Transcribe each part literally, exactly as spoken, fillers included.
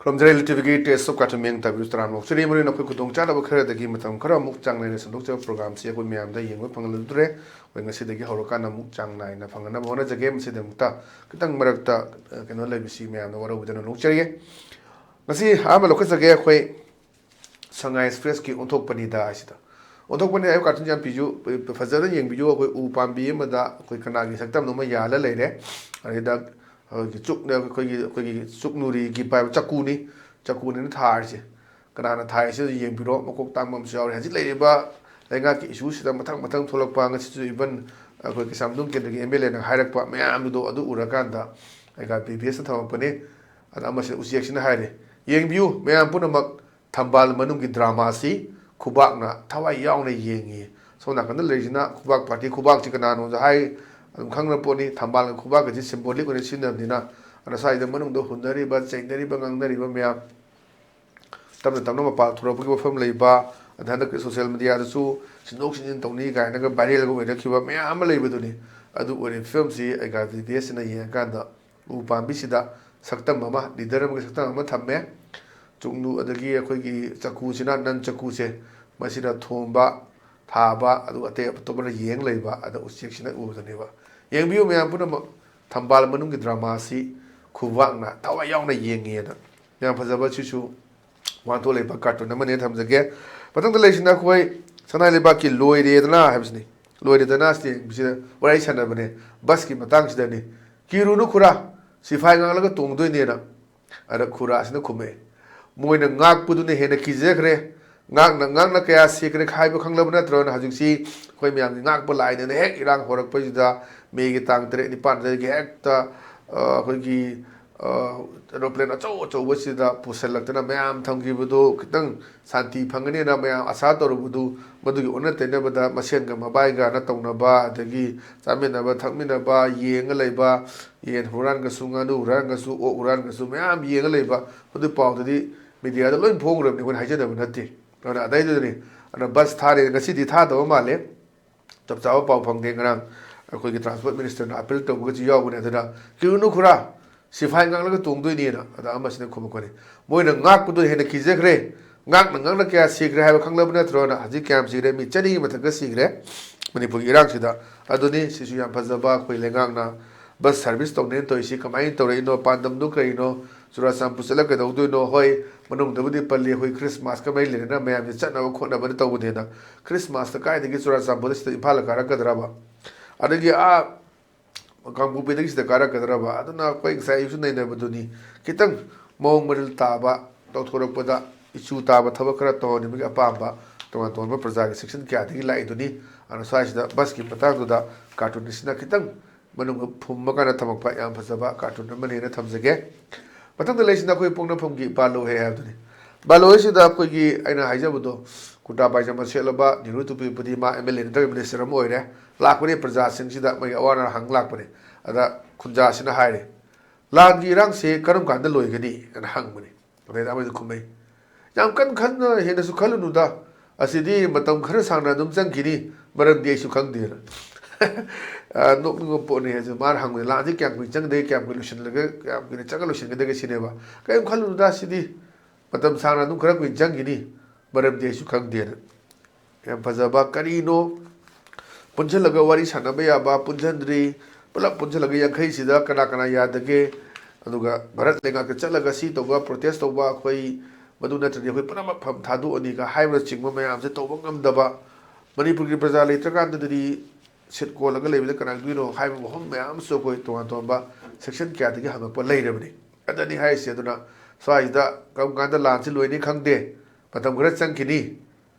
ꯈꯨꯔꯨꯝꯖꯔꯤ꯫ ꯂꯤꯇꯤꯚꯤꯒꯤ taste of carton ꯃꯤꯠꯌꯦꯡ ꯇꯥꯕꯤꯕꯁꯨ ꯇꯔꯥꯝꯅ ꯑꯣꯛꯆꯔꯤ꯫ ꯃꯔꯨ ꯑꯣꯏꯅ ꯑꯩꯈꯣꯏ ꯈꯨꯗꯣꯡꯆꯥꯗꯕ ꯈꯔꯗꯒꯤ ꯃꯇꯝ ꯈꯔ ꯑꯃꯨꯛ ꯆꯥꯡ ꯅꯥꯏꯅ ꯁꯟꯗꯣꯛꯆꯕ ꯄ꯭ꯔꯣꯒ꯭ꯔꯥꯝꯁꯤ ꯑꯩꯈꯣꯏ ꯃꯌꯥꯝꯗ ꯌꯦꯡꯕ ꯐꯪꯍꯜꯂꯗꯨꯔꯦ꯫ ꯑꯩꯈꯣꯏ ꯉꯁꯤꯗꯒꯤ ꯍꯧꯔꯀꯥꯟꯗ ꯑꯃꯨꯛ ꯆꯥꯡ ꯅꯥꯏꯅ ꯐꯪꯅꯅꯕ ꯍꯣꯠꯅꯖꯒꯦ꯫ ꯃꯁꯤꯗꯃꯛꯇ ꯈꯤꯇꯪ ꯃꯔꯛꯇ, ꯑ, ꯀꯩꯅꯣ ꯂꯩꯕꯁꯤ ꯃꯌꯥꯝꯅ ꯋꯥꯔꯧꯕꯤꯗꯅ ꯅꯣꯛꯆꯔꯤꯌꯦ꯫ ꯉꯁꯤ ꯑꯍꯥꯟꯕ ꯂꯧꯈꯠꯆꯒꯦ ꯑꯩꯈꯣꯏ ꯁꯉꯥꯏ ꯑꯦꯛꯁꯄ꯭ꯔꯦꯁꯀꯤ ꯑꯣꯟꯊꯣꯛꯄꯅꯤꯗ ꯍꯥꯏꯁꯤꯗ꯫ ꯑꯣꯟꯊꯣꯛꯄꯅꯤ ꯍꯥꯏꯕ ꯀꯥꯔꯇꯨꯟꯁꯤ ꯌꯥꯝ ꯄꯤꯖꯨ-, ꯐꯖꯅ ꯌꯦꯡꯕꯤꯌꯨ꯫ ꯑꯩꯈꯣꯏ ꯎ ꯄꯥꯝꯕꯤ ꯑꯃꯗ ꯑꯩꯈꯣꯏ ꯀꯅꯥꯒꯤ ꯁꯛꯇꯝꯅꯣ ꯑꯃ ꯌꯥꯜꯂ ꯂꯩꯔꯦ꯫ ꯑꯗꯩꯗ ꯑꯩꯈꯣꯏꯒꯤ ꯆꯨꯛꯅ-, ꯑꯩꯈꯣꯏꯒꯤ, ꯑꯩꯈꯣꯏꯒꯤ ꯆꯨꯛꯅꯨꯔꯤꯒꯤ ꯄꯥꯏꯕ ꯆꯥꯛꯀꯨꯅꯤ, ꯆꯥꯛꯀꯨꯅꯤꯅ ꯊꯥꯔꯤꯁꯦ꯫ ꯀꯅꯥꯅ ꯊꯥꯔꯤꯁꯦ ꯌꯦꯡꯕꯤꯔꯣ, ꯃꯀꯣꯛ ꯇꯥꯡꯕ ꯑꯃꯁꯨ ꯌꯥꯎꯔꯦ꯫ ꯍꯧꯖꯤꯛ ꯂꯩꯔꯤꯕ ꯂꯩꯉꯥꯛꯀꯤ ꯏꯁꯨꯁꯤꯗ ꯃꯊꯪ ꯃꯊꯪ ꯊꯣꯛꯂꯛꯄ, ꯉꯁꯤꯁꯨ even ꯑꯩꯈꯣꯏ ꯀꯩꯁꯥꯝꯊꯣꯡ ꯀꯦꯟꯗ꯭ꯔꯒꯤ ꯑꯦꯝ ꯑꯦꯜ ꯑꯦꯅ ꯍꯥꯏꯔꯛꯄ ꯃꯌꯥꯝꯗꯨꯗꯣ ꯑꯗꯨ ꯎꯔꯀꯥꯟꯗ ꯑꯩꯒ ꯕꯤ ꯕꯤ ꯑꯦꯁꯅ ꯊꯝꯃꯛꯄꯅꯤ꯫ ꯑꯗ ꯑꯃꯁꯤꯅ ꯎꯆꯦꯛꯁꯤꯅ ꯍꯥꯏꯔꯦ, "ꯌꯦꯡꯕꯤꯌꯨ ꯃꯌꯥꯝ ꯄꯨꯝꯅꯃꯛ, ꯊꯝꯕꯥꯜ ꯃꯅꯨꯡꯒꯤ ꯗ꯭ꯔꯃꯥꯁꯤ ꯈꯨꯕꯥꯛꯅ ꯊꯋꯥꯏ ꯌꯥꯎꯅ ꯌꯦꯡꯉꯤ"꯫ ꯁꯣꯝ ꯅꯥꯀꯟꯗ ꯂꯩꯔꯤꯁꯤꯅ ꯈꯨꯕꯥꯛ ꯄꯥꯔꯇꯤ, ꯈꯨꯕꯥꯛꯁꯤ ꯀꯅꯥꯅꯣꯁꯨ ꯍꯥꯏ, ꯑꯗꯨꯝ ꯈꯪꯅ ꯄꯣꯠꯅꯤ꯫ ꯊꯝꯕꯥꯜꯒ ꯈꯨꯕꯥꯛꯀꯁꯤ symbolic ꯑꯣꯏꯅ ꯁꯤꯖꯤꯟꯅꯕꯅꯤꯅ, ꯑꯗ ꯁ꯭ꯋꯥꯏꯗ ꯃꯅꯨꯡꯗ ꯍꯨꯟꯅꯔꯤꯕ, ꯆꯩꯅꯔꯤꯕ, ꯉꯥꯡꯅꯔꯤꯕ ꯃꯌꯥꯝ, ꯇꯞꯅ ꯇꯞꯅ ꯃꯄꯥꯟ ꯊꯣꯔꯛꯄꯒꯤ ꯋꯥꯐꯝ ꯂꯩꯕ, ꯑꯗ ꯍꯟꯗꯛꯀꯤ social mediaꯗꯁꯨ ꯁꯤꯟꯗꯣꯛ ꯁꯤꯟꯖꯤꯟ ꯇꯧꯅꯤ ꯀꯥꯏꯅꯒ viralꯒ ꯑꯣꯏꯅꯈꯤꯕ ꯃꯌꯥꯝ ꯑꯃ ꯂꯩꯕꯗꯨꯅꯤ꯫ ꯑꯗꯨ ꯑꯣꯏꯔꯤꯕ ꯐꯤꯕꯝꯁꯤ ꯑꯩꯒ ꯕꯤ ꯕꯤ ꯑꯦꯁꯁꯤꯅ ꯌꯦꯡꯉꯀꯥꯟꯗ ꯎ ꯄꯥꯝꯕꯤꯁꯤꯗ ꯁꯛꯇꯝ ꯑꯃ, leader ꯑꯃꯒꯤ ꯁꯛꯇꯝ ꯑꯃ ꯊꯝꯃꯦ꯫ ꯆꯨꯛꯅꯨ ꯑꯗꯒꯤ ꯑꯩꯈꯣꯏꯒꯤ ꯆꯥꯛꯀꯨꯁꯤꯅ, ꯅꯟ ꯆꯥꯛꯀꯨꯁꯦ, ꯃꯁꯤꯅ ꯊꯣꯝꯕ, ꯊꯥꯕ, ꯑꯗꯨꯒ ꯑꯇꯩ ꯑꯇꯣꯞꯄꯅ ꯌꯦꯡ ꯂꯩꯕ, ꯑꯗ ꯎꯆꯦꯛꯁꯤꯅ ꯎꯕꯗꯅꯦꯕ꯫ ꯌꯦꯡꯕꯤꯌꯨ ꯃꯌꯥꯝ ꯄꯨꯝꯅꯃꯛ, ꯊꯝꯕꯥꯜ ꯃꯅꯨꯡꯒꯤ ꯗ꯭ꯔꯃꯥꯁꯤ ꯈꯨꯕꯥꯛꯅ ꯊꯋꯥꯏ ꯌꯥꯎꯅ ꯌꯦꯡꯉꯦꯅ꯫ ꯌꯥꯝ ꯐꯖꯕ ꯁꯤꯁꯨ ꯋꯥꯟꯊꯣꯛ ꯂꯩꯕ ꯀꯥꯔꯇꯨꯟ ꯑꯃꯅꯦ ꯊꯝꯖꯒꯦ꯫ ꯃꯊꯪꯗ ꯂꯩꯁꯤꯅ ꯑꯩꯈꯣꯏ ꯁꯅꯥ ꯂꯩꯕꯥꯛꯀꯤ ꯂꯣꯏꯔꯦꯗꯅ ꯍꯥꯏꯕꯁꯤꯅꯤ꯫ ꯂꯣꯏꯔꯦꯗꯅ ꯁꯤꯗ ꯋꯥꯔꯤ ꯁꯥꯟꯅꯕꯅꯦ꯫ ꯕꯁꯀꯤ ꯃꯇꯥꯡꯁꯤꯗꯅꯤ꯫ "ꯀꯤꯔꯨꯅꯨ ꯈꯨꯔꯥ, ꯁꯤꯐꯥꯏ ꯉꯥꯛꯂꯒ ꯇꯣꯡꯗꯣꯏꯅꯦꯅ"꯫ ꯑꯗ ꯈꯨꯔꯥꯁꯤꯅ ꯈꯨꯝꯃꯛꯑꯦ, "ꯃꯣꯏꯅ ꯉꯥꯛꯄꯗꯨꯅ ꯍꯦꯟꯅ ꯀꯤꯖꯈ꯭ꯔꯦ꯫ ꯉꯥꯛꯅ ꯉꯥꯛꯅ ꯀꯌꯥ ꯁꯤꯈ꯭ꯔꯦ ꯍꯥꯏꯕ ꯈꯪꯂꯕ ꯅꯠꯇ꯭ꯔꯣꯅ?" ꯍꯧꯖꯤꯛꯁꯤ ꯑꯩꯈꯣꯏ ꯃꯌꯥꯝꯒꯤ ꯉꯥꯛꯄ ꯂꯥꯏꯅꯦꯅ ꯍꯦꯛ ꯏꯔꯥꯡ ꯍꯧꯔꯛꯄꯁꯤꯗ ꯃꯦꯒꯤ ꯇꯥꯡ ꯇꯔꯦꯠ ꯅꯤꯄꯥꯟꯗꯒꯤ ꯍꯦꯛꯇ, ꯑ, ꯑꯩꯈꯣꯏꯒꯤ, ꯑ, aeroplane ꯑꯆꯧ ꯑꯆꯧꯕꯁꯤꯗ ꯄꯨꯁꯜꯂꯛꯇꯅ ꯃꯌꯥꯝ ꯊꯝꯈꯤꯕꯗꯨ ꯈꯤꯇꯪ ꯁꯥꯟꯇꯤ ꯐꯪꯒꯅꯤꯅ ꯃꯌꯥꯝ ꯑꯁꯥ ꯇꯧꯔꯨꯕꯗꯨ, ꯃꯗꯨꯒꯤ ꯑꯣꯟꯅ ꯇꯩꯅꯕꯗ ꯃꯁꯦꯟꯒ ꯃꯕꯥꯏꯒꯅ ꯇꯧꯅꯕ, ꯑꯗꯒꯤ ꯆꯥꯃꯤꯟꯅꯕ ꯊꯛꯃꯤꯟꯅꯕ, ꯌꯦꯡꯉ ꯂꯩꯕ, ꯌꯦꯟ ꯍꯨꯔꯥꯟꯒꯁꯨ, ꯉꯥꯅꯨ ꯍꯨꯔꯥꯟꯒꯁꯨ, ꯑꯣꯛ ꯍꯨꯔꯥꯟꯒꯁꯨ ꯃꯌꯥꯝ ꯌꯦꯡꯉ ꯂꯩꯕ, ꯃꯗꯨ ꯄꯥꯎꯗꯨꯗꯤ mediaꯗ ꯂꯣꯏ ꯐꯣꯡꯈ꯭ꯔꯕꯅꯤ, ꯑꯩꯈꯣꯏꯅ ꯍꯥꯏꯖꯗꯕ ꯅꯠꯇꯦ꯫ ꯑꯗꯨꯅ ꯑꯗꯩꯗꯨꯗꯅꯤ, ꯑꯗꯨꯅ ꯕꯁ ꯊꯥꯔꯦ, ꯉꯁꯤꯗꯤ ꯊꯥꯗꯕ ꯃꯥꯜꯂꯦ, ꯆꯞ ꯆꯥꯕ ꯄꯥꯎ ꯐꯪꯗꯦ꯫ ꯉꯔꯥꯡ ꯑꯩꯈꯣꯏꯒꯤ transport ministerꯅ appeal ꯇꯧꯕꯒꯁꯨ ꯌꯥꯎꯕꯅꯦ꯫ ꯑꯗꯨꯅ ꯀꯤꯔꯨꯅꯨ ꯈꯨꯔꯥ, ꯁꯤꯐꯥꯏ ꯉꯥꯛꯂꯒ ꯇꯣꯡꯗꯣꯏꯅꯦꯅ꯫ ꯑꯗ ꯑꯃꯁꯤꯅ ꯈꯨꯝꯃꯛꯄꯅꯤ, "ꯃꯣꯏꯅ ꯉꯥꯛꯄꯗꯨꯅ ꯍꯦꯟꯅ ꯀꯤꯖꯈ꯭ꯔꯦ, ꯉꯥꯛꯅ ꯉꯥꯛꯅ ꯀꯌꯥ ꯁꯤꯈ꯭ꯔꯦ ꯍꯥꯏꯕ ꯈꯪꯂꯕ ꯅꯠꯇ꯭ꯔꯣꯅ?" ꯍꯧꯖꯤꯛ ꯀꯌꯥꯝ ꯁꯤꯈ꯭ꯔꯦ? ꯃꯤ ꯆꯅꯤꯒꯤ ꯃꯊꯛꯇ ꯁꯤꯈ꯭ꯔꯦ ꯃꯅꯤꯄꯨꯔꯒꯤ ꯏꯔꯥꯡꯁꯤꯗ꯫ ꯑꯗꯨꯅꯤ, ꯁꯤꯁꯨ ꯌꯥꯝ ꯐꯖꯕ ꯑꯩꯈꯣꯏ ꯂꯩꯉꯥꯛꯅ ꯕꯁ ꯁꯥꯔꯚꯤꯁ ꯇꯧꯅꯦꯅ ꯇꯧꯔꯤꯁꯤ ꯀꯃꯥꯏꯅ ꯇꯧꯔꯛꯏꯅꯣ? ꯄꯥꯟꯗꯝꯗꯨ ꯀꯔꯤꯅꯣ? ꯆꯨꯔꯥꯆꯥꯟꯄꯨꯔ ꯆꯠꯂꯒ ꯀꯩꯗꯧꯗꯣꯏꯅꯣ? ꯍꯣꯏ, ꯃꯅꯨꯡꯗꯕꯨꯗꯤ ꯄꯜꯂꯤ, ꯑꯩꯈꯣꯏ ꯈ꯭ꯔꯤꯁꯃꯥꯁꯀ ꯃꯔꯤ ꯂꯩꯅꯅ ꯃꯌꯥꯝꯁꯦ ꯆꯠꯅꯕ ꯈꯣꯠꯅꯕꯅ ꯇꯧꯕꯅꯦꯅ꯫ ꯈ꯭ꯔꯤꯁꯃꯥꯁꯇ ꯀꯥꯏꯗꯒꯤ ꯆꯨꯔꯥꯆꯥꯟꯄꯨꯔꯗ ꯁꯤꯗ ꯏꯝꯐꯥꯜꯗ ꯀꯥꯔꯛꯀꯗ꯭ꯔꯕ? ꯑꯗꯒꯤ ꯑꯥ ꯀꯥꯡꯄꯣꯛꯄꯤꯗꯒꯤ ꯁꯤꯗ ꯀꯥꯔꯛꯀꯗ꯭ꯔꯕ? ꯑꯗꯨꯅ ꯑꯩꯈꯣꯏ ꯉꯁꯥꯏ ꯑꯌꯨꯛꯁꯨ ꯅꯩꯅꯕꯗꯨꯅꯤ꯫ ꯈꯤꯇꯪ ꯃꯑꯣꯡ ꯃꯔꯤꯜ ꯇꯥꯕ ꯇꯧꯊꯣꯔꯛꯄꯗ, ꯏꯆꯨ ꯇꯥꯕ ꯊꯕꯛ ꯈꯔ ꯇꯧꯍꯟꯅꯤꯡꯕꯒꯤ ꯑꯄꯥꯝꯕ ꯇꯣꯉꯥꯟ ꯇꯣꯉꯥꯟꯕ ꯄ꯭ꯔꯖꯥꯒꯤ ꯁꯦꯛꯁꯟ ꯀꯌꯥꯗꯒꯤ ꯂꯥꯛꯏꯗꯨꯅꯤ꯫ ꯑꯗꯨꯅ ꯁ꯭ꯋꯥꯏꯁꯤꯗ ꯕꯁꯀꯤ ꯃꯇꯥꯡꯗꯨꯗ ꯀꯥꯔꯇꯨꯟ ꯑꯁꯤꯅ ꯈꯤꯇꯪ ꯃꯅꯨꯡꯗ ꯐꯨꯝꯃ ꯀꯥꯟꯗ ꯊꯝꯃꯛꯄ ꯌꯥꯝ ꯐꯖꯕ ꯀꯥꯔꯇꯨꯟ ꯑꯃꯅꯦꯅ ꯊꯝꯖꯒꯦ꯫ ꯃꯊꯪꯗ ꯂꯩꯁꯤꯅ ꯑꯩꯈꯣꯏ ꯄꯣꯛꯅꯐꯝꯒꯤ ꯕꯥꯂꯣ ꯍꯦ ꯍꯥꯏꯕꯗꯨꯅꯤ꯫ ꯕꯥꯂꯣ ꯍꯦꯁꯤꯗ ꯑꯩꯈꯣꯏꯒꯤ, ꯑꯩꯅ ꯍꯥꯏꯖꯕꯗꯣ, ꯀꯨꯔꯇꯥ ꯄꯥꯏꯖꯃꯥ ꯁꯦꯠꯂꯕ ꯅꯦꯍꯔꯨ ꯇꯨꯄꯤꯕꯨꯗꯤ ꯃꯥ ꯑꯦꯝ ꯑꯦꯜ ꯑꯦ ꯅꯠꯇ꯭ꯔꯒ ꯃꯤꯅꯤꯁꯇꯔ ꯑꯃ ꯑꯣꯏꯔꯦ꯫ ꯂꯥꯛꯄꯅꯦ, ꯄ꯭ꯔꯖꯥꯁꯤꯡꯁꯤꯗ ꯃꯣꯏꯒꯤ ꯑꯋꯥ ꯑꯅꯥ ꯍꯪ ꯂꯥꯛꯄꯅꯦ꯫ ꯑꯗ ꯈꯨꯟꯖꯥꯁꯤꯅ ꯍꯥꯏꯔꯦ, "ꯂꯥꯟꯒꯤ ꯏꯔꯥꯡꯁꯦ ꯀꯔꯝ ꯀꯥꯟꯗ ꯂꯣꯏꯒꯅꯤ?" ꯑꯅ ꯍꯪꯕꯅꯦ꯫ ꯑꯗꯩꯗ ꯑꯃꯁꯨ ꯈꯨꯝꯃꯩ, "ꯌꯥꯝ ꯀꯟꯅ ꯈꯟꯅ ꯍꯦꯟꯅꯁꯨ ꯈꯜꯂꯨꯅꯨꯗ, ꯑꯁꯤꯗꯤ ꯃꯇꯝ ꯈꯔ ꯁꯥꯡꯅ ꯑꯗꯨꯝ ꯆꯪꯈꯤꯅꯤ, ꯃꯔꯝꯗꯤ ꯑꯩꯁꯨ ꯈꯪꯗꯦꯅ"꯫ ꯑ, ꯅꯣꯛꯅꯤꯡꯕ ꯄꯣꯠꯅꯤ ꯍꯥꯏꯁꯦ꯫ ꯃꯥꯅ ꯍꯪꯕꯗ, "ꯂꯥꯟꯁꯤ ꯀꯌꯥꯝ ꯀꯨꯏꯅ ꯆꯪꯒꯗꯒꯦ, ꯀꯌꯥꯝ ꯀꯨꯏꯅ ꯂꯣꯏꯁꯤꯜꯂꯒ, ꯀꯌꯥꯝ ꯀꯨꯏꯅ ꯆꯪꯉ ꯂꯣꯏꯁꯤꯟꯒꯗꯒꯦ?" ꯁꯤꯅꯦꯕ꯫ "ꯀꯔꯤꯝ ꯈꯜꯂꯨꯅꯨꯗ, ꯁꯤꯗꯤ ꯃꯇꯝ ꯁꯥꯡꯅ ꯑꯗꯨꯝ ꯈꯔ ꯀꯨꯏꯅ ꯆꯪꯈꯤꯅꯤ, ꯃꯔꯝꯗꯤ ꯑꯩꯁꯨ ꯈꯪꯗꯦꯅ"꯫ ꯌꯥꯝ ꯐꯖꯕ꯫ ꯀꯔꯤꯅꯣ ꯄꯨꯟꯁꯤꯜꯂꯒ ꯋꯥꯔꯤ ꯁꯥꯟꯅꯕ ꯌꯥꯕ? ꯄꯨꯟꯁꯤꯟꯗ꯭ꯔꯤ꯫ ꯄꯨꯂꯞ ꯄꯨꯟꯁꯤꯜꯂꯒ ꯌꯥꯡꯈꯩꯁꯤꯗ ꯀꯅꯥ ꯀꯅꯥ ꯌꯥꯗꯒꯦ? ꯑꯗꯨꯒ ꯚꯥꯔꯠ ꯂꯩꯉꯥꯛꯇ ꯆꯠꯂꯒ ꯁꯤ ꯇꯧꯕ, ꯄ꯭ꯔꯣꯇꯦꯁ ꯇꯧꯕ, ꯑꯩꯈꯣꯏ ꯃꯗꯨ ꯅꯠꯇ꯭ꯔꯗꯤ ꯑꯩꯈꯣꯏ ꯄꯨꯝꯅꯃꯛ ꯐꯝ ꯊꯥꯗꯣꯛꯑꯅꯤꯒ ꯍꯥꯏꯕꯅꯆꯤꯡꯕ ꯃꯌꯥꯝꯁꯦ ꯇꯧꯕ ꯉꯝꯗꯕ, ꯃꯅꯤꯄꯨꯔꯒꯤ ꯄ꯭ꯔꯖꯥ ꯂꯩꯇ꯭ꯔꯀꯥꯟꯗꯗꯤ ꯁꯤꯠ ꯀꯣꯜꯂꯒ ꯂꯩꯕꯗ ꯀꯅꯥ ꯏꯪꯗꯣꯏꯅꯣ ꯍꯥꯏꯕ ꯋꯥꯐꯝ ꯃꯌꯥꯝ ꯑꯃꯁꯨ ꯑꯩꯈꯣꯏ ꯇꯣꯉꯥꯟ ꯇꯣꯉꯥꯟꯕ ꯁꯦꯛꯁꯟ ꯀꯌꯥꯗꯒꯤ ꯍꯪꯉꯛꯄ ꯂꯩꯔꯕꯅꯤ꯫ ꯑꯗꯅꯤ ꯍꯥꯏꯔꯤꯁꯦ꯫ ꯑꯗꯨꯅ ꯁ꯭ꯋꯥꯏꯁꯤꯗ ꯀꯔꯝ ꯀꯥꯟꯗ ꯂꯥꯟꯁꯤ ꯂꯣꯏꯅꯤ ꯈꯪꯗꯦ, ꯃꯇꯝ ꯈꯔ ꯆꯪꯈꯤꯅꯤ,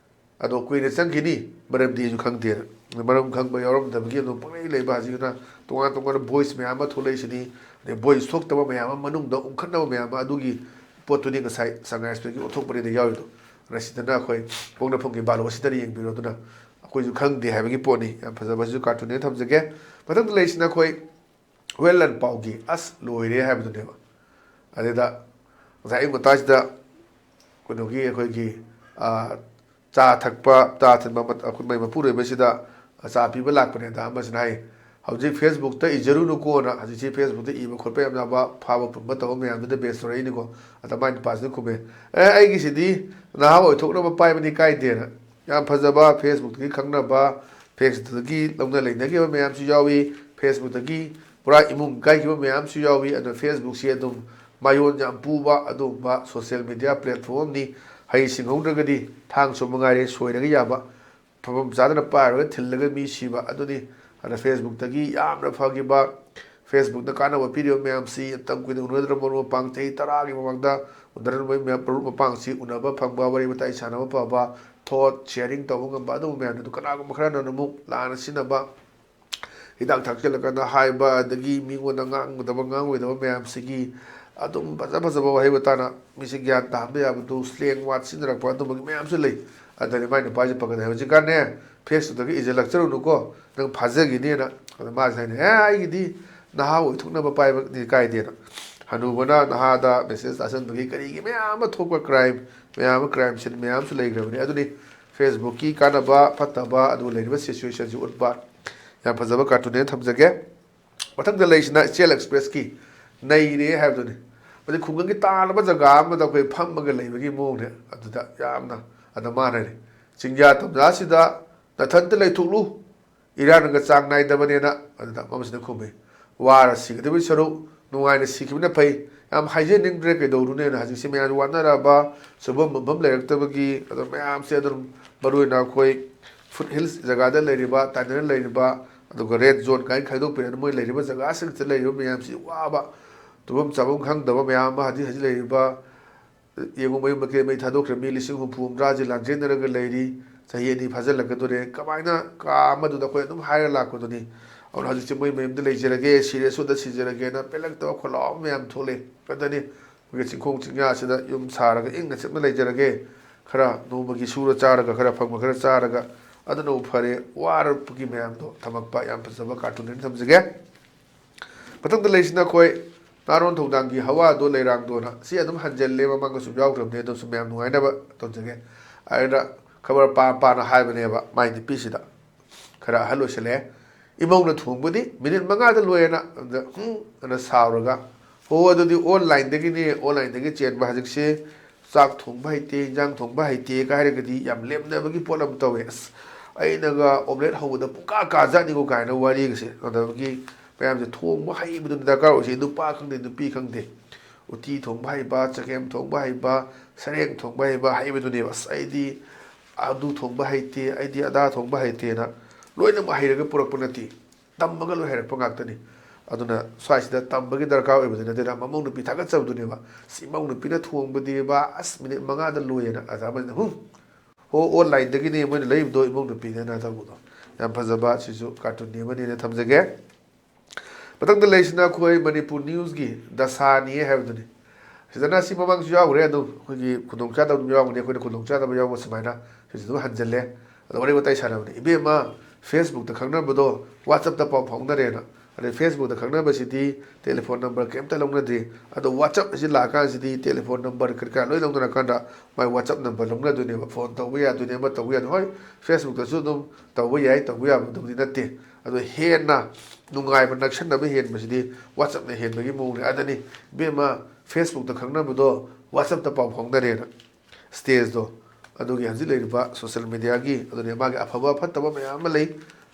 ꯑꯗꯣ ꯀꯨꯏꯅ ꯆꯪꯈꯤꯅꯤ, ꯃꯔꯝꯗꯤ ꯑꯩꯁꯨ ꯈꯪꯗꯦꯅ꯫ ꯃꯔꯝ ꯈꯪꯕ ꯌꯥꯎꯔꯝꯗꯕꯒꯤ ꯑꯗꯨꯝ ꯄꯪꯂꯩ ꯂꯩꯕ ꯍꯧꯖꯤꯛꯅ ꯇꯣꯉꯥꯟ ꯇꯣꯉꯥꯟꯕ ꯚꯣꯏꯁ ꯃꯌꯥꯝ ꯑꯃ ꯊꯣꯛꯂꯛꯏꯁꯤꯅꯤ꯫ ꯑꯗꯩ ꯚꯣꯏꯁ ꯊꯣꯛꯇꯕ ꯃꯌꯥꯝ ꯑꯃ, ꯃꯅꯨꯡꯗ ꯎꯪꯈꯠꯅꯕ ꯃꯌꯥꯝ ꯑꯃ, ꯑꯗꯨꯒꯤ ꯄꯣꯠꯇꯨꯅꯤ ꯉꯁꯥꯏ ꯁꯉꯥꯏ ꯑꯦꯛꯁꯄ꯭ꯔꯦꯁꯀꯤ ꯑꯣꯟꯊꯣꯛꯄꯅꯤꯗ ꯌꯥꯎꯔꯤꯗꯣ꯫ ꯃꯁꯤꯗꯅ ꯑꯩꯈꯣꯏ ꯄꯣꯛꯅꯐꯝꯒꯤ ꯕꯥꯂꯣ ꯑꯁꯤꯗꯅ ꯌꯦꯡꯕꯤꯔꯣ꯫ ꯑꯗꯨꯅ ꯑꯩꯈꯣꯏꯁꯨ ꯈꯪꯗꯦ ꯍꯥꯏꯕꯒꯤ ꯄꯣꯠꯅꯤ꯫ ꯌꯥꯝ ꯐꯖꯕꯁꯨ ꯀꯥꯔꯇꯨꯟꯅꯦ ꯊꯝꯖꯒꯦ꯫ ꯃꯊꯪꯗ ꯂꯩꯔꯤꯁꯤꯅ ꯑꯩꯈꯣꯏ ꯍꯨꯌꯦꯟ ꯂꯥꯟꯄꯥꯎꯒꯤ "ꯑꯁ ꯂꯣꯏꯔꯦ" ꯍꯥꯏꯕꯗꯨꯅꯦꯕ꯫ ꯑꯗꯨꯗ ꯉꯁꯥꯏ ꯑꯌꯨꯛ ꯉꯟꯇꯥꯁꯤꯗ ꯀꯩꯅꯣꯒꯤ, ꯑꯩꯈꯣꯏꯒꯤ, ꯑ, ꯆꯥ ꯊꯛꯄ, ꯆꯥ ꯊꯛꯄ ꯃ-, ꯑꯩꯈꯣꯏ ꯃꯩ ꯃꯄꯨꯔꯣꯏꯕꯁꯤꯗ ꯆꯥ ꯄꯤꯕ ꯂꯥꯛꯄꯅꯦ꯫ ꯑꯗ ꯑꯃꯁꯤꯅ ꯍꯥꯏ, ꯍꯧꯖꯤꯛ ꯐꯦꯁꯕꯨꯛꯇ ꯏꯖꯔꯨꯅꯨꯀꯣꯅ, ꯍꯧꯖꯤꯛꯁꯤ ꯐꯦꯁꯕꯨꯛꯇ ꯏꯕ ꯈꯣꯠꯄ ꯌꯥꯝ ꯌꯥꯕ, ꯐꯥꯕ ꯄꯨꯝꯕ ꯇꯧꯕ ꯃꯌꯥꯝꯗꯨꯗ ꯕꯦꯁ ꯇꯧꯔꯛꯏꯅꯤꯀꯣ꯫ ꯑꯗ ꯃꯥꯏ ꯅꯨꯄꯥꯁꯤꯅ ꯈꯨꯝꯃꯦ, "ꯑꯦ, ꯑꯩꯒꯤꯁꯤꯗꯤ ꯅꯍꯥ ꯑꯣꯏꯊꯣꯛꯅꯕ ꯄꯥꯏꯕꯅꯤ, ꯀꯥꯏꯗꯦꯅ"꯫ ꯌꯥꯝ ꯐꯖꯕ, ꯐꯦꯁꯕꯨꯛꯇꯒꯤ ꯈꯪꯅꯕ, ꯐꯦꯁꯕꯨꯛꯇꯒꯤ ꯂꯧꯅ ꯂꯩꯅꯈꯤꯕ ꯃꯌꯥꯝꯁꯨ ꯌꯥꯎꯏ, ꯐꯦꯁꯕꯨꯛꯇꯒꯤ ꯄꯨꯔꯥ ꯏꯃꯨꯡ ꯀꯥꯏꯈꯤꯕ ꯃꯌꯥꯝꯁꯨ ꯌꯥꯎꯏ꯫ ꯑꯗꯨꯅ ꯐꯦꯁꯕꯨꯛꯁꯤ ꯑꯗꯨꯝ ꯃꯌꯣꯟ ꯌꯥꯝ ꯄꯨꯕ ꯑꯗꯨꯒꯨꯝꯕ ꯁꯣꯁꯤꯌꯦꯜ ꯃꯦꯗꯤꯌꯥ ꯄ꯭ꯂꯦꯠꯐꯣꯝ ꯑꯃꯅꯤ꯫ ꯍꯩ ꯁꯤꯡꯍꯧꯗ꯭ꯔꯒꯗꯤ ꯊꯥꯡ ꯁꯨꯝ ꯃꯉꯥꯏꯔꯦ ꯁꯣꯏꯔꯒ ꯌꯥꯕ꯫ ꯐꯝꯐꯝ ꯆꯥꯗꯅ ꯄꯥꯏꯔꯨꯔꯒ ꯊꯤꯜꯂꯒ ꯃꯤ ꯁꯤꯕ ꯑꯗꯨꯅꯤ꯫ ꯑꯗ ꯐꯦꯁꯕꯨꯛꯇꯒꯤ ꯌꯥꯝꯅ ꯐꯈꯤꯕ, ꯐꯦꯁꯕꯨꯛꯅ ꯀꯥꯟꯅꯕ ꯄꯤꯔꯤꯕ ꯃꯌꯥꯝꯁꯤ ꯃꯇꯝ ꯀꯨꯏꯅ ꯎꯅꯗ꯭ꯔꯕ ꯃꯔꯨꯞ ꯃꯄꯥꯡ, ꯆꯍꯤ ꯇꯔꯥꯒꯤ ꯃꯃꯥꯡꯗ ꯎꯅꯔꯝꯕ ꯃꯔꯨꯞ ꯃꯄꯥꯡꯁꯤ ꯎꯅꯕ ꯐꯪꯕ, ꯋꯥꯔꯤ ꯋꯥꯇꯥꯏ ꯁꯥꯟꯅꯕ ꯐꯕ, ꯊꯣꯠ ꯁꯤꯌꯥꯔꯤꯡ ꯇꯧꯕ ꯉꯝꯕ ꯑꯗꯨꯒꯨꯝꯕ ꯃꯌꯥꯝꯗꯨ ꯀꯅꯥꯒꯨꯝꯕ ꯈꯔꯅ ꯑꯃꯨꯛ ꯂꯥꯟꯅ ꯁꯤꯖꯤꯟꯅꯕ, ꯍꯤꯗꯥꯛ ꯊꯛꯆꯤꯜꯂꯀꯥꯟꯗ ꯍꯥꯏꯕ, ꯑꯗꯒꯤ ꯃꯤꯉꯣꯟꯗ ꯉꯥꯡꯒꯗꯕ ꯉꯥꯡꯉꯣꯏꯗꯕ ꯃꯌꯥꯝꯁꯤꯒꯤ ꯑꯗꯨꯝ ꯐꯖ ꯐꯖꯕ ꯋꯥꯍꯩ ꯋꯥꯇꯥꯅ ꯃꯤꯁꯦ ꯒ꯭ꯌꯥꯟ ꯇꯥꯍꯟꯕ ꯌꯥꯕꯗꯨ, ꯁ꯭ꯂꯦꯡ ꯋꯥꯔꯗ ꯁꯤꯖꯤꯟꯅꯔꯛꯄ ꯑꯗꯨꯝꯕꯒꯤ ꯃꯌꯥꯝꯁꯨ ꯂꯩ꯫ ꯑꯗꯨꯅ ꯃꯥꯏ ꯅꯨꯄꯥꯁꯦ ꯄꯥꯈꯠꯂꯦ, "ꯍꯧꯖꯤꯛꯀꯥꯟꯅꯦ ꯐꯦꯁꯕꯨꯛꯇꯒꯤ ꯏꯖꯜꯂꯛꯆꯔꯨꯅꯨꯀꯣ, ꯅꯪ ꯐꯥꯖꯈꯤꯅꯦꯅ"꯫ ꯑꯗ ꯃꯥꯁꯦ ꯍꯥꯏꯅ, "ꯑꯦ, ꯑꯩꯒꯤꯗꯤ ꯅꯍꯥ ꯑꯣꯏꯊꯣꯛꯅꯕ ꯄꯥꯏꯕꯅꯤ, ꯀꯥꯏꯗꯦꯅ"꯫ ꯍꯅꯨꯕꯅ ꯅꯍꯥꯗ ꯃꯦꯁꯦꯖ ꯊꯥꯖꯟꯕꯒꯤ ꯀꯔꯤꯒꯤ ꯃꯌꯥꯝ ꯑꯃ ꯊꯣꯛꯄ, ꯀ꯭ꯔꯥꯏꯝ ꯃꯌꯥꯝ ꯑꯃ, ꯀ꯭ꯔꯥꯏꯝ ꯁꯤꯟ ꯃꯌꯥꯝꯁꯨ ꯂꯩꯈ꯭ꯔꯕꯅꯤ꯫ ꯑꯗꯨꯅꯤ ꯐꯦꯁꯕꯨꯛꯀꯤ ꯀꯥꯟꯅꯕ ꯐꯠꯇꯕ, ꯑꯗꯨꯒ ꯂꯩꯔꯤꯕ ꯁꯤꯆꯨꯋꯦꯁꯟꯁꯤ ꯎꯠꯄ ꯌꯥꯝ ꯐꯖꯕ ꯀꯥꯔꯇꯨꯟꯅꯦꯅ ꯊꯝꯖꯒꯦ꯫ ꯃꯊꯪꯗ ꯂꯩꯔꯤꯁꯤꯅ ꯏꯆꯦꯜ ꯑꯦꯛꯁꯄ꯭ꯔꯦꯁꯀꯤ ꯅꯩꯔꯦ ꯍꯥꯏꯕꯗꯨꯅꯤ꯫ ꯃꯁꯤ ꯈꯨꯡꯒꯪꯒꯤ ꯇꯥꯔꯕ ꯖꯒꯥ ꯑꯃꯗ ꯑꯩꯈꯣꯏ ꯐꯝꯃꯒ ꯂꯩꯕꯒꯤ ꯃꯑꯣꯡꯅꯦ꯫ ꯑꯗꯨꯗ ꯌꯥꯝꯅ ꯑꯗ ꯃꯥꯟꯅꯔꯦ꯫ "ꯆꯤꯡꯌꯥ ꯇꯝꯌꯥꯁꯤꯗ ꯅꯥꯊꯟꯇ ꯂꯩꯊꯣꯛꯂꯨ, ꯏꯔꯥꯡꯒ ꯆꯥꯡ ꯅꯥꯏꯗꯕꯅꯦꯅ"꯫ ꯑꯗꯨꯗ ꯑꯃꯁꯤꯅ ꯈꯨꯝꯃꯤ, "ꯋꯥꯔ ꯁꯤꯒꯗꯕꯒꯤ ꯁꯔꯨꯛ ꯅꯨꯡꯉꯥꯏꯅ ꯁꯤꯈꯤꯕꯅ ꯐꯩ꯫ ꯌꯥꯝ ꯍꯥꯏꯖꯅꯤꯡꯗ꯭ꯔꯦ, ꯀꯩꯗꯧꯔꯨꯅꯦꯅ, ꯍꯧꯖꯤꯛꯁꯤ ꯃꯌꯥꯝ ꯋꯥꯅꯔꯕ, ꯁꯨꯐꯝ ꯅꯣꯝꯐꯝ ꯂꯩꯔꯛꯇꯕꯒꯤ, ꯑꯗꯣ ꯃꯌꯥꯝꯁꯦ ꯑꯗꯨꯝ ꯃꯔꯨꯑꯣꯏꯅ ꯑꯩꯈꯣꯏ ꯐꯨꯠ ꯍꯤꯜꯁ ꯖꯒꯥꯗ ꯂꯩꯔꯤꯕ, ꯇꯥꯏꯅꯔ ꯂꯩꯔꯤꯕ, ꯑꯗꯨꯒ ꯔꯦꯗ ꯖꯣꯟ ꯀꯥꯏꯅ ꯈꯥꯏꯗꯣꯛꯄꯤꯔꯦ꯫ ꯃꯣꯏ ꯂꯩꯔꯤꯕ ꯖꯒꯥꯁꯤꯡꯁꯤꯗ ꯂꯩꯔꯤꯕ ꯃꯌꯥꯝꯁꯤ ꯋꯥꯕ, ꯇꯨꯝꯐꯝ ꯆꯥꯐꯝ ꯈꯪꯗꯕ ꯃꯌꯥꯝ ꯑꯃ, ꯍꯧꯖꯤꯛ ꯍꯧꯖꯤꯛ ꯂꯩꯔꯤꯕ, ꯌꯦꯡꯉꯨ, ꯃꯌꯨꯝ ꯃꯀꯩ ꯃꯩ ꯊꯥꯗꯣꯛꯈ꯭ꯔꯦ, ꯃꯤ ꯂꯤꯁꯤꯡ ꯍꯨꯝꯐꯨ ꯍꯨꯝꯗ꯭ꯔꯥꯁꯤ ꯂꯥꯟꯖꯦꯟꯅꯔꯒ ꯂꯩꯔꯤ꯫ ꯆꯍꯤ ꯑꯅꯤ ꯐꯥꯖꯤꯜꯂꯛꯀꯗꯣꯔꯦ꯫ ꯀꯃꯥꯏꯅ ꯀꯥ ꯑꯃꯗꯨꯗ ꯑꯩꯈꯣꯏ ꯑꯗꯨꯝ ꯍꯥꯏꯔ ꯂꯥꯛꯄꯗꯨꯅꯤ? ꯑꯗꯨꯅ ꯍꯧꯖꯤꯛꯁꯦ ꯃꯣꯏ ꯃꯌꯨꯝꯗ ꯂꯩꯖꯔꯒꯦ, ꯁꯤꯔꯁꯨ ꯑꯗ ꯁꯤꯖꯔꯒꯦꯅ ꯄꯦꯜꯂꯛꯇꯕ ꯈꯣꯜꯂꯥꯎ ꯃꯌꯥꯝ ꯊꯣꯛꯂꯛꯑꯦ꯫ ꯑꯗꯨꯅꯤ ꯑꯩꯈꯣꯏꯒꯤ ꯆꯤꯡꯈꯣꯡ ꯆꯤꯡꯌꯥꯁꯤꯗ ꯌꯨꯝ ꯁꯥꯔꯒ ꯏꯪꯅ ꯆꯤꯛꯅ ꯂꯩꯖꯔꯒꯦ, ꯈꯔ ꯅꯣꯡꯃꯒꯤ ꯁꯨꯔ ꯆꯥꯔꯒ, ꯈꯔ ꯐꯪꯕ ꯈꯔ ꯆꯥꯔꯒ, ꯑꯗꯨꯅꯕꯨ ꯐꯔꯦ, ꯋꯥꯔꯛꯄꯒꯤ ꯃꯌꯥꯝꯗꯣ ꯊꯝꯃꯛꯄ ꯌꯥꯝ ꯐꯖꯕ ꯀꯥꯔꯇꯨꯟ ꯑꯣꯏꯅ ꯊꯝꯖꯒꯦ꯫ ꯃꯊꯪꯗ ꯂꯩꯔꯤꯁꯤꯅ ꯑꯩꯈꯣꯏ ꯅꯥꯔꯣꯟ ꯊꯧꯗꯥꯡꯒꯤ ꯍꯋꯥꯗꯣ ꯂꯩꯔꯥꯡꯗꯣꯅ꯫ ꯁꯤ ꯑꯗꯨꯝ ꯍꯟꯖꯜꯂꯦ, ꯃꯃꯥꯡꯗꯁꯨ ꯌꯥꯎꯈ꯭ꯔꯕꯅꯦ, ꯑꯗꯨꯁꯨ ꯃꯌꯥꯝ ꯅꯨꯡꯉꯥꯏꯅꯕ ꯇꯧꯖꯒꯦ꯫ ꯑꯩꯅ ꯈꯕꯔ ꯄꯥ ꯄꯥꯅ ꯍꯥꯏꯕꯅꯦꯕ, ꯃꯥꯏ ꯅꯨꯄꯤꯁꯤꯗ, ꯈꯔ ꯑꯍꯜ ꯑꯣꯏꯁꯜꯂꯛꯑꯦ, ꯏꯃꯧꯅ ꯊꯣꯡꯕꯗꯤ ꯃꯤꯅꯤꯠ ꯃꯉꯥꯗ ꯂꯣꯏꯌꯦꯅ ꯑꯗ ꯍꯨꯝ ꯑꯅ ꯁꯥꯎꯔꯒ, "ꯍꯣ, ꯑꯗꯨꯗꯤ ꯑꯣꯟꯂꯥꯏꯟꯗꯒꯤꯅꯦ, ꯑꯣꯟꯂꯥꯏꯟꯗꯒꯤ ꯆꯦꯟꯕ ꯍꯧꯖꯤꯛꯁꯦ ꯆꯥꯛ ꯊꯣꯡꯕ ꯍꯩꯇꯦ, ꯏꯟꯖꯥꯡ ꯊꯣꯡꯕ ꯍꯩꯇꯦꯒ ꯍꯥꯏꯔꯒꯗꯤ ꯌꯥꯝ ꯂꯦꯝꯅꯕꯒꯤ ꯄꯣꯠ ꯑꯃ ꯇꯧꯋꯦ꯫ ꯑꯁ, ꯑꯩꯅꯒ ꯑꯣꯝꯂꯦꯠ ꯍꯧꯕꯗ ꯄꯨꯡꯀꯥ ꯀꯥꯖꯥꯠꯅꯤꯀꯣ" ꯀꯥꯏꯅ ꯋꯥꯔꯤꯒꯁꯦ꯫ ꯑꯗꯒꯤ ꯃꯌꯥꯝꯁꯦ ꯊꯣꯡꯕ ꯍꯩꯕꯗꯨꯅ ꯗꯔꯀꯥꯔ ꯑꯣꯏꯁꯦ, ꯅꯨꯄꯥ ꯈꯪꯗꯦ, ꯅꯨꯄꯤ ꯈꯪꯗꯦ꯫ ꯎꯇꯤ ꯊꯣꯡꯕ ꯍꯩꯕ, ꯆꯒꯦꯝ ꯊꯣꯡꯕ ꯍꯩꯕ, ꯁꯔꯦꯡ ꯊꯣꯡꯕ ꯍꯩꯕ, ꯍꯩꯕꯗꯨꯅꯦꯕ꯫ "ꯑꯁ, ꯑꯩꯗꯤ ꯑꯗꯨ ꯊꯣꯡꯕ ꯍꯩꯇꯦ, ꯑꯩꯗꯤ ꯑꯗꯥ ꯊꯣꯡꯕ ꯍꯩꯇꯦꯅ" ꯂꯣꯏꯅꯃꯛ ꯍꯩꯔꯒ ꯄꯨꯔꯛꯄ ꯅꯠꯇꯦ꯫ ꯇꯝꯃꯒ ꯂꯣꯏ ꯍꯩꯔꯛꯄ ꯉꯥꯛꯇꯅꯤ꯫ ꯑꯗꯨꯅ ꯁ꯭ꯋꯥꯏꯁꯤꯗ ꯇꯝꯕꯒꯤ ꯗꯔꯀꯥꯔ ꯑꯣꯏꯕꯗꯤ ꯅꯠꯇꯦꯗ꯫ ꯃꯃꯧ ꯅꯨꯄꯤ ꯊꯥꯒꯠꯆꯕꯗꯨꯅꯦꯕ꯫ "ꯑꯁ, ꯏꯃꯧ ꯅꯨꯄꯤꯅ ꯊꯣꯡꯕꯗꯤꯕ, ꯑꯁ, ꯃꯤꯅꯤꯠ ꯃꯉꯥꯗ ꯂꯣꯏꯌꯦꯅ" ꯑꯗ ꯑꯃꯁꯤꯅ, "ꯍꯨꯝ, ꯍꯣ, ꯑꯣꯟꯂꯥꯏꯟꯗꯒꯤꯅꯦ ꯃꯣꯏꯅ ꯂꯩꯕꯗꯣ ꯏꯃꯧ ꯅꯨꯄꯤꯅꯦꯅ" ꯇꯧꯕꯗꯣ꯫ ꯌꯥꯝ ꯐꯖꯕ, ꯁꯤꯁꯨ ꯀꯥꯔꯇꯨꯟꯅꯤ ꯑꯃꯅꯤꯅ ꯊꯝꯖꯒꯦ꯫ ꯃꯊꯪꯗ ꯂꯩꯔꯤꯁꯤꯅ ꯑꯩꯈꯣꯏ ꯃꯅꯤꯄꯨꯔ ꯅ꯭ꯌꯨꯁꯀꯤ ꯗꯁꯥꯅꯤ ꯍꯥꯏꯕꯗꯨꯅꯤ꯫ ꯁꯤꯗꯅ ꯁꯤ ꯃꯃꯥꯡꯁꯨ ꯌꯥꯎꯈ꯭ꯔꯦ, ꯑꯗꯨꯝ ꯑꯩꯈꯣꯏꯒꯤ ꯈꯨꯗꯣꯡꯆꯥꯗꯕ ꯑꯗꯨꯝ ꯌꯥꯎꯕꯅꯤ, ꯑꯩꯈꯣꯏꯅ ꯈꯨꯗꯣꯡꯆꯥꯗꯕ ꯌꯥꯎꯕ ꯁꯨꯃꯥꯏꯅ ꯁꯤꯁꯨ ꯑꯗꯨꯝ ꯍꯟꯖꯜꯂꯦ꯫ ꯑꯗꯣ ꯋꯥꯔꯤ ꯋꯥꯇꯥꯏ ꯁꯥꯟꯅꯕꯅꯤ, "ꯏꯕꯦꯝꯃ, ꯐꯦꯁꯕꯨꯛꯇ ꯈꯪꯅꯕꯗꯣ ꯋꯥꯆꯞꯇ ꯄꯥꯎ ꯐꯥꯎꯅꯔꯦꯅ"꯫ ꯑꯗꯩ ꯐꯦꯁꯕꯨꯛꯇ ꯈꯪꯅꯕꯁꯤꯗꯤ ꯇꯦꯂꯤꯐꯣꯟ ꯅꯝꯕꯔ ꯀꯩꯝꯇ ꯂꯧꯅꯗꯦ꯫ ꯑꯗꯣ ꯋꯥꯆꯞ ꯑꯁꯤ ꯂꯥꯛꯑꯀꯥꯟꯁꯤꯗꯤ ꯇꯦꯂꯤꯐꯣꯟ ꯅꯝꯕꯔ ꯀꯔꯤ ꯀꯔꯥ ꯂꯣꯏ ꯂꯧꯅꯔꯀꯥꯟꯗ ꯃꯥꯏ ꯋꯥꯆꯞ ꯅꯝꯕꯔ ꯂꯧꯅꯗꯣꯏꯅꯦꯕ꯫ ꯐꯣꯟ ꯇꯧꯕ ꯌꯥꯗꯣꯏꯅꯦ, ꯑꯃ ꯇꯧꯕ ꯌꯥꯗꯣꯏꯅꯦ꯫ ꯍꯣꯏ, ꯐꯦꯁꯕꯨꯛꯇꯁꯨ ꯑꯗꯨꯝ ꯇꯧꯕ ꯌꯥꯏ, ꯇꯧꯕ ꯌꯥꯕꯗꯨꯕꯨꯗꯤ ꯅꯠꯇꯦ꯫ ꯑꯗꯣ ꯍꯦꯟꯅ ꯅꯨꯡꯉꯥꯏꯕ, ꯅꯛꯁꯟꯅꯕ ꯍꯦꯟꯕꯁꯤꯗꯤ ꯋꯥꯆꯞꯅ ꯍꯦꯟꯕꯒꯤ ꯃꯑꯣꯡꯅꯦ꯫ ꯑꯗꯅꯤ, "ꯏꯕꯦꯝꯃ, ꯐꯦꯁꯕꯨꯛꯇ ꯈꯪꯅꯕꯗꯣ ꯋꯥꯆꯞꯇ ꯄꯥꯎ ꯐꯥꯎꯅꯔꯦꯅ"꯫ ꯁ꯭ꯇꯦꯖꯇꯣ, ꯑꯗꯨꯒꯤ ꯍꯧꯖꯤꯛ ꯂꯩꯔꯤꯕ ꯁꯣꯁꯦꯜ ꯃꯦꯗꯤꯌꯥꯒꯤ, ꯑꯗꯨꯅꯦ, ꯃꯥꯒꯤ ꯑꯐꯕ ꯐꯠꯇꯕ ꯃꯌꯥꯝ ꯑꯃ ꯂꯩ꯫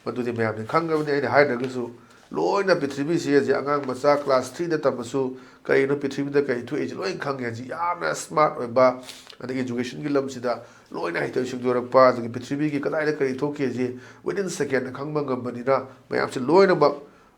ꯃꯗꯨꯗꯤ ꯃꯌꯥꯝꯅ ꯈꯪꯉꯕꯅꯤ, ꯑꯩꯅ ꯍꯥꯏꯗ꯭ꯔꯒꯁꯨ꯫ ꯂꯣꯏꯅ ꯄ꯭ꯔꯤꯊꯤꯕꯤꯁꯤ ꯍꯧꯖꯤꯛ ꯑꯉꯥꯡ ꯃꯆꯥ ꯀ꯭ꯂꯥꯁ ꯊ꯭ꯔꯤꯗ ꯇꯝꯃꯁꯨ ꯀꯔꯤꯅꯣ ꯄ꯭ꯔꯤꯊꯤꯕꯤꯗ ꯀꯔꯤ ꯊꯣꯛꯏꯁꯤ ꯂꯣꯏꯅ ꯈꯪꯉꯦ꯫ ꯍꯧꯖꯤꯛ ꯌꯥꯝꯅ ꯁ꯭ꯃꯥꯔꯠ ꯑꯣꯏꯕ, ꯑꯗꯒꯤ ꯏꯖꯨꯀꯦꯁꯟꯒꯤ ꯂꯝꯁꯤꯗ ꯂꯣꯏꯅ ꯍꯩꯊꯣꯏ ꯁꯤꯡꯊꯣꯔꯛꯄ, ꯑꯗꯒꯤ ꯄ꯭ꯔꯤꯊꯤꯕꯤꯒꯤ ꯀꯗꯥꯏꯗ ꯀꯔꯤ ꯊꯣꯛꯀꯦꯁꯤ within second ꯈꯪꯕ ꯉꯝꯕꯅꯤꯅ ꯃꯌꯥꯝꯁꯤ ꯂꯣꯏꯅꯃꯛ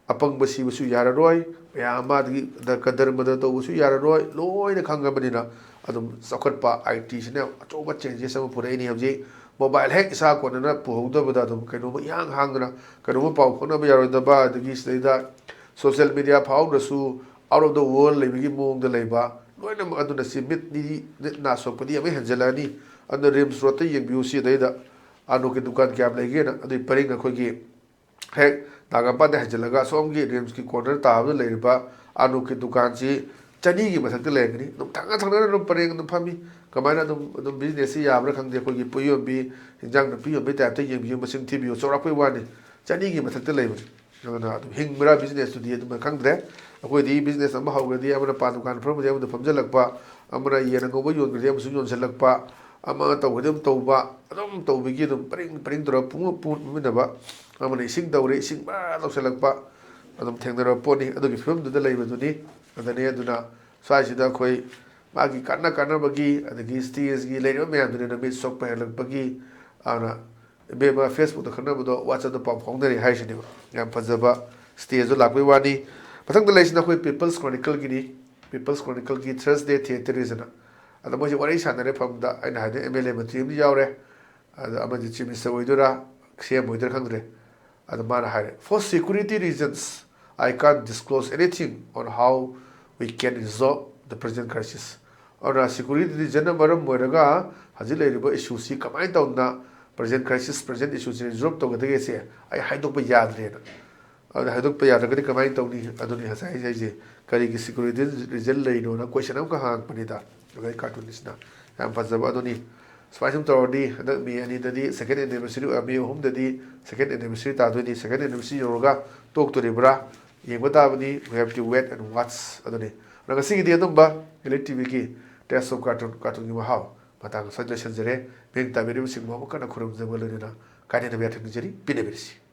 ꯑꯄꯪꯕ ꯁꯤꯕꯁꯨ ꯌꯥꯔꯔꯣꯏ, ꯃꯌꯥꯝ ꯑꯃ ꯑꯗꯒꯤ ꯗ-, ꯀꯗꯔꯃꯗ ꯇꯧꯕꯁꯨ ꯌꯥꯔꯔꯣꯏ, ꯂꯣꯏꯅ ꯈꯪꯉꯕꯅꯤꯅ꯫ ꯑꯗꯨꯝ ꯆꯥꯎꯈꯠꯄ ꯑꯥꯏ ꯇꯤꯁꯤꯅ ꯑꯆꯧꯕ ꯆꯦꯟꯖꯦꯁ ꯑꯃ ꯄꯨꯔꯛꯏꯅꯤ꯫ ꯍꯧꯖꯤꯛ ꯃꯣꯕꯥꯏꯜ ꯍꯦꯛ ꯏꯁꯥ ꯀꯣꯟꯅꯅ ꯄꯨꯍꯧꯗꯕꯗ ꯑꯗꯨꯝ ꯀꯩꯅꯣꯝꯃ ꯏꯍꯥꯡ ꯍꯥꯡꯗꯅ ꯀꯩꯅꯣꯝꯃ ꯄꯥꯎ ꯐꯥꯎꯅꯕ ꯌꯥꯔꯣꯏꯗꯕ, ꯑꯗꯒꯤ ꯁꯤꯗꯩꯗ ꯁꯣꯁꯦꯜ ꯃꯦꯗꯤꯌꯥ ꯐꯥꯎꯗ꯭ꯔꯁꯨ ꯑꯥꯎꯠ ꯑꯣꯐ ꯗ ꯋꯥꯔꯜ ꯂꯩꯕꯒꯤ ꯃꯑꯣꯡꯗ ꯂꯩꯕ, ꯂꯣꯏꯅꯃꯛ ꯑꯗꯨꯅ ꯁꯤ ꯃꯤꯠ ꯅꯤ-, ꯃꯤꯠ ꯅꯥ ꯁꯣꯛꯄꯗꯤ ꯌꯥꯝ ꯍꯦꯟꯖꯜꯂꯛꯑꯅꯤ꯫ ꯑꯗꯨꯅ ꯔꯤꯝꯁ ꯔꯣꯗꯇ ꯌꯦꯡꯕꯤꯌꯨ, ꯁꯤ ꯑꯗꯩꯗ ꯑꯅꯣꯛꯀꯤ ꯗꯨꯀꯥꯟ ꯀꯌꯥꯝ ꯂꯩꯒꯦꯅ, ꯑꯗꯨꯒꯤ ꯄꯔꯤꯡ ꯑꯩꯈꯣꯏꯒꯤ ꯍꯦꯛ ꯅꯥꯒꯥꯃꯄꯥꯟꯗ ꯍꯥꯏꯖꯤꯜꯂꯒ ꯑꯁꯣꯝꯒꯤ ꯔꯤꯝꯁꯀꯤ ꯀꯣꯔꯅꯔ ꯇꯥꯕꯗ ꯂꯩꯔꯤꯕ ꯑꯅꯣꯛꯀꯤ ꯗꯨꯀꯥꯟꯁꯤ ꯆꯅꯤꯒꯤ ꯃꯊꯛꯇ ꯂꯩꯔꯝꯒꯅꯤ꯫ ꯑꯗꯨꯝ ꯊꯪꯅ ꯊꯪꯅꯅ ꯑꯗꯨꯝ ꯄꯔꯦꯡ ꯑꯗꯨꯝ ꯐꯝꯃꯤ꯫ ꯀꯃꯥꯏꯅ ꯑꯗꯨꯝ, ꯑꯗꯨꯝ ꯕꯤꯖꯤꯅꯦꯁꯁꯤ ꯌꯥꯕ꯭ꯔꯥ ꯈꯪꯗꯦ꯫ ꯑꯩꯈꯣꯏꯒꯤ ꯄꯣꯠ ꯌꯣꯟꯕꯤ, ꯏꯟꯖꯥꯡ ꯅꯥꯄꯤ ꯌꯣꯟꯕꯒꯤ ꯇꯥꯏꯞꯇ ꯌꯦꯡꯕꯤꯌꯨ, ꯃꯁꯤꯡ ꯊꯤꯕꯤꯌꯨ, ꯆꯥꯎꯔꯥꯛꯄꯩ ꯋꯥꯅꯤ꯫ ꯆꯅꯤꯒꯤ ꯃꯊꯛꯇ ꯂꯩꯕꯅꯤ꯫ ꯑꯗꯨꯅ ꯑꯗꯨꯝ ꯍꯤꯡꯕ꯭ꯔꯥ business ꯇꯨꯗꯤ ꯑꯗꯨꯝ ꯈꯪꯗ꯭ꯔꯦ꯫ ꯑꯩꯈꯣꯏꯗꯤ business ꯑꯃ ꯍꯧꯈ꯭ꯔꯗꯤ ꯑꯃꯅ ꯄꯥꯟ ꯗꯨꯀꯥꯟ ꯐꯝꯃꯗꯤ ꯑꯃꯗ ꯐꯝꯖꯜꯂꯛꯄ, ꯑꯃꯅ ꯌꯦꯟ ꯑꯉꯧꯕ ꯌꯣꯟꯈ꯭ꯔꯗꯤ ꯑꯃꯁꯨ ꯌꯣꯟꯁꯤꯜꯂꯛꯄ, ꯑꯃ ꯇꯧꯈ꯭ꯔꯗꯤ ꯑꯗꯨꯝ ꯇꯧꯕ, ꯑꯗꯨꯝ ꯇꯧꯕꯒꯤ ꯑꯗꯨꯝ ꯄꯔꯤꯡ ꯄꯔꯤꯡ ꯇꯧꯔꯒ ꯄꯨꯡ ꯄꯨꯟꯃꯤꯟꯅꯕ꯫ ꯑꯃꯅ ꯏꯁꯤꯡ ꯇꯧꯔꯦ, ꯏꯁꯤꯡ ꯃꯔꯥ ꯇꯧꯁꯤꯜꯂꯛꯄ, ꯑꯗꯨꯝ ꯊꯦꯡꯅꯔꯕ ꯄꯣꯠꯅꯤ꯫ ꯑꯗꯨꯒꯤ ꯐꯤꯕꯝꯗꯨꯗ ꯂꯩꯕꯗꯨꯅꯤ꯫ ꯑꯗꯨꯅꯤ꯫ ꯑꯗꯨꯅ ꯁ꯭ꯋꯥꯏꯁꯤꯗ ꯑꯩꯈꯣꯏ ꯃꯥꯒꯤ ꯀꯥꯟꯅ ꯀꯥꯟꯅꯕꯒꯤ, ꯑꯗꯒꯤ stageꯀꯤ ꯂꯩꯔꯤꯕ ꯃꯌꯥꯝꯗꯨꯅ ꯃꯤꯠ ꯁꯣꯛꯄ ꯍꯦꯜꯂꯛꯄꯒꯤ, ꯑꯗꯨꯅ ꯏꯕꯦꯝꯃ Facebookꯇ ꯈꯪꯅꯕꯗꯣ WhatsAppꯇ ꯄꯥꯎ ꯐꯥꯎꯅꯔꯦ ꯍꯥꯏꯁꯤꯅꯦꯕ꯫ ꯌꯥꯝ ꯐꯖꯕ stageꯇꯣ ꯂꯥꯛꯄꯩ ꯋꯥꯅꯤ꯫ ꯃꯊꯪꯗ ꯂꯩꯁꯤꯅ ꯑꯩꯈꯣꯏ People's Chronicleꯒꯤꯅꯤ꯫ People's Chronicleꯒꯤ Thursday Theatreꯁꯤꯅ꯫ ꯑꯗ ꯃꯣꯏꯁꯦ ꯋꯥꯔꯤ ꯁꯥꯟꯅꯔꯦ ꯐꯝꯗ, ꯑꯩꯅ ꯍꯥꯏꯗꯤ MLA ꯃꯟꯇ꯭ꯔꯤ ꯑꯃꯗꯤ ꯌꯥꯎꯔꯦ, ꯑꯗ ꯑꯃꯗꯤ Chief Minister ꯑꯣꯏꯗꯣꯏꯔꯥ, CM ꯑꯣꯏꯗꯣꯏꯔꯥ ꯈꯪꯗ꯭ꯔꯦ꯫ ꯑꯗ ꯃꯥꯅ ꯍꯥꯏꯔꯦ, "For security reasons, I can't disclose anything on how we can resolve the present crisis." ꯑꯗꯨꯅ security reasonꯅ ꯃꯔꯝ ꯑꯣꯏꯔꯒ ꯍꯧꯖꯤꯛ ꯂꯩꯔꯤꯕ issueꯁꯤ ꯀꯃꯥꯏꯅ ꯇꯧꯗꯅ present crisis, present issueꯁꯤ resolve ꯇꯧꯒꯗꯒꯦꯁꯦ ꯑꯩ ꯍꯥꯏꯗꯣꯛꯄ ꯌꯥꯗ꯭ꯔꯦꯅ꯫ ꯑꯗꯨꯅ ꯍꯥꯏꯗꯣꯛꯄ ꯌꯥꯗ꯭ꯔꯒꯗꯤ ꯀꯃꯥꯏꯅ ꯇꯧꯅꯤ? ꯑꯗꯨꯅꯤ ꯉꯁꯥꯏ ꯑꯩꯁꯦ ꯀꯔꯤꯒꯤ security reason ꯂꯩꯔꯤꯅꯣꯅ question ꯑꯃꯈꯛ ꯍꯪꯉꯛꯄꯅꯤꯗ꯫ ꯑꯗꯩ cartoonistꯅ ꯌꯥꯝ ꯐꯖꯕ ꯑꯗꯨꯅꯤ꯫ ꯁꯨꯃꯥꯏꯅ ꯁꯨꯝ ꯇꯧꯔꯗꯤ ꯍꯟꯗꯛ May ꯑꯅꯤꯗꯗꯤ second anniversary, ꯑ, May ꯑꯍꯨꯝꯗꯗꯤ second anniversary ꯇꯥꯗꯣꯏꯅꯤ꯫ Second anniversary ꯌꯧꯔꯒ ꯇꯣꯛꯇꯣꯔꯤꯕ꯭ꯔꯥ? ꯌꯦꯡꯕ ꯇꯥꯕꯅꯤ꯫ We have to wait and watch ꯑꯗꯨꯅꯤ꯫ ꯑꯗꯣ ꯉꯁꯤꯒꯤꯗꯤ ꯑꯗꯨꯝꯕ Elite TVꯒꯤ Taste of Cartoon, cartoonꯒꯤ ꯃꯍꯥꯎ ꯃꯇꯥꯡ ꯑꯁ꯭ꯋꯥꯏꯗ ꯂꯣꯏꯁꯤꯟꯖꯔꯦ꯫ ꯃꯤꯠꯌꯦꯡ ꯇꯥꯕꯤꯔꯤꯕꯁꯤꯡꯕꯨ ꯑꯃꯨꯛ ꯍꯟꯅ ꯈꯨꯔꯨꯝꯖꯕ ꯂꯣꯏꯅꯅ ꯀꯥꯏꯅꯅꯕ ꯌꯥꯊꯪ ꯅꯤꯖꯔꯤ꯫ ꯄꯤꯅꯕꯤꯔꯁꯤ꯫